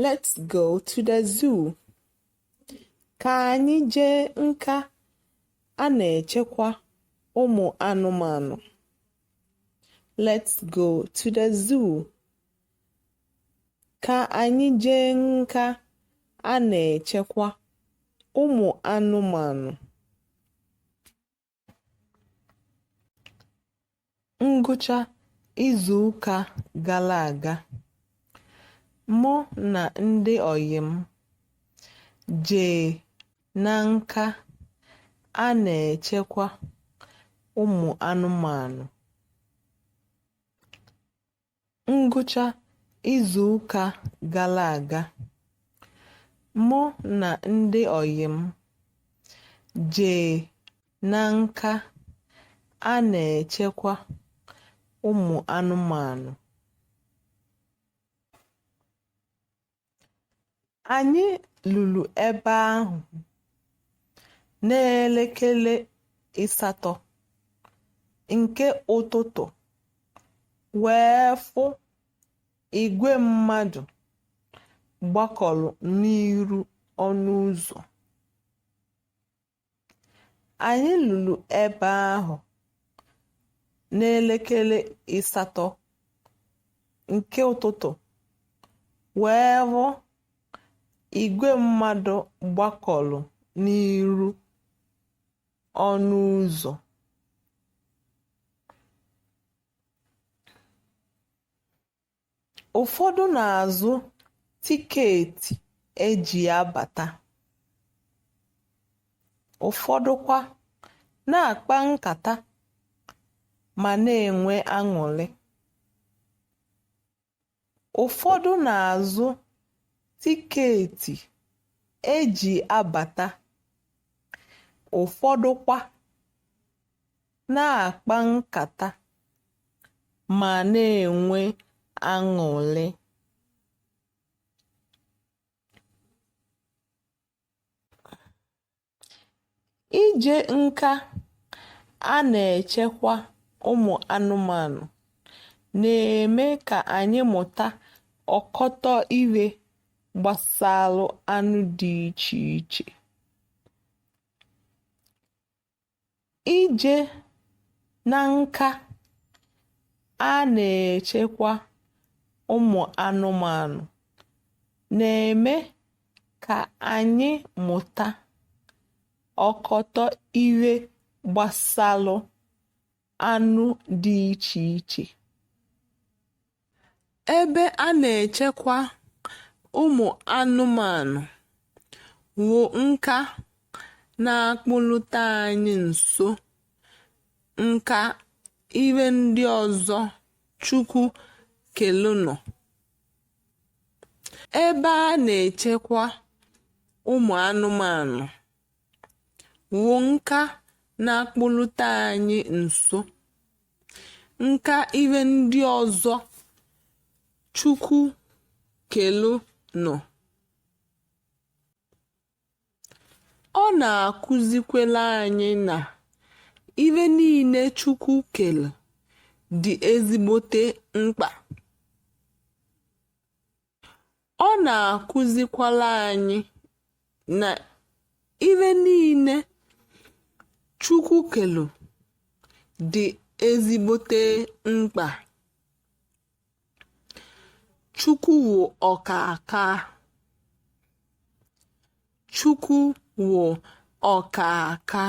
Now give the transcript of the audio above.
Let's go to the zoo. Ka anyị jee nka a na-echekwa ụmụ anụmanụ. Let's go to the zoo. Ka anyị jee nka a na-echekwa ụmụ anụmanụ. Ngwụcha izuụka gara aga, mụ na ndị ọyị m jee na nka a na-echekwa ụmụ anụmanụ. Ngwụcha izuụka gara aga, mụ na ndị ọyị m jee na nka a na-echekwa ụmụ anụmanụ. Anyị lulu ebe ahụ n'elekele 8 nke ụtụtụ wee fụ igwe mmadụ gbakọrọ n'iru ọnụ ụzọ. Anyị lulu ebe ahụ n'elekele 8 nke ụtụtụ wee hụ igwe mmadụ gbakọrọ n'iru ọnụ ụzọ. Ụfọdụ na-azụ tikeeti e ji abata, ụfọdụkwa na-akpa nkata ma na-enwe aṅụlị. Ụfọdụ na-azụ tikeeti e ji abata, ụfọdụkwa na-akpa nkata ma na-enwe aṅụlị. Ije nka a na-echekwa ụmụ anụmanụ na-eme ka anyị mụta ọkọtọ ive gbasalụ anụ dị iche iche. Ije na nka a na-echekwa ụmụ anụmanụ na-eme ka anyị mụta ọkọtọ ive gbasalụ anụ dị iche iche. Ebe a na-echekwa ụmụ anụmanụ wụ nka na-akpụlute anyị nso nka ive ndị ọzọ Chukwu kelu nọ. Ebe a na-echekwa ụmụ anụmanụ wụ nka na-akpụlute anyị nso nka ive ndị ọzọ Chukwu kelu nọ. Ọ na-akụzikwelu anyị na ive niine Chukwu kelu dị ezigbote mkpa. Ọ na-akụzikwalụ anyị na ive niine Chukwu kelu dị ezigbote mkpa. Chukwu wụ ọkaaka. Chukwu wụ ọkaaka.